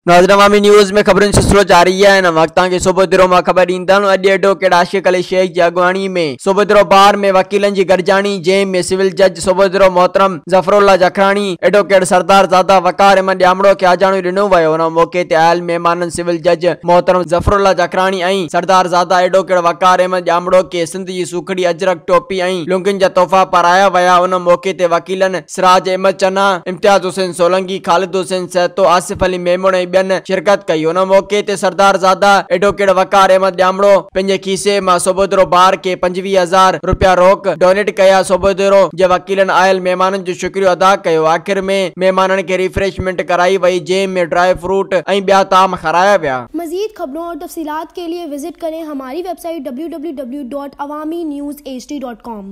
ناظرين عوامي نيوز ۾ خبرن جو سلسلو جاري آهي هن وقت توهان کي صوڀوديرو مان خبر ڏيندا هلون اڄ ايڊووڪيٽ عاشق علي شيخ جي اڳواڻي ۾ صوڀوديرو بار ۾ وڪيلن جي گڏجاڻي جنهن ۾ سول جج صوڀوديرو محترم ظفرالله جکراڻي ايڊووڪيٽ سردار زاده وقار احمد ڄامڙو کي آجياڻو ڏنو ويو ان موقعي تي آيل مهمانن سول جج محترم ظفرالله جکراڻي ۽ سردار زاده ايڊووڪيٽ وقار احمد ڄامڙو کي سنڌ جي سوکڙي اجرڪ ٽوپي ۽ لنگين جا تحفا پارايا ويا ان موقعي تي وڪيلن سراج احمد چنا، امتياز حسين سولنگي، خالد حسين سهتو، آصف علي ميمڻ ۽ ٻين شرڪت ڪئي. ان موقعي تي سردار زاده ايڊووڪيٽ وقار احمد ڄامڙو پنهنجي کيسي مان صوڀوديرو بار کي 25 هزار رپيا روڪ ڊونيٽ ڪيا. صوڀوديرو جي وڪيلن آيل مهمانن جو شڪريو ادا ڪيو. آخر ۾ مهمانن کي ريفريشمينٽ ڪرائي وئي جنهن ۾ ڊرائي فروٽ ۽ ٻيا طعام کارايا ويا. مزيد خبرون اور تفصيلات کے لیے وزٹ کریں ہماری ویب سائٹ www.awamiNewsHD.com.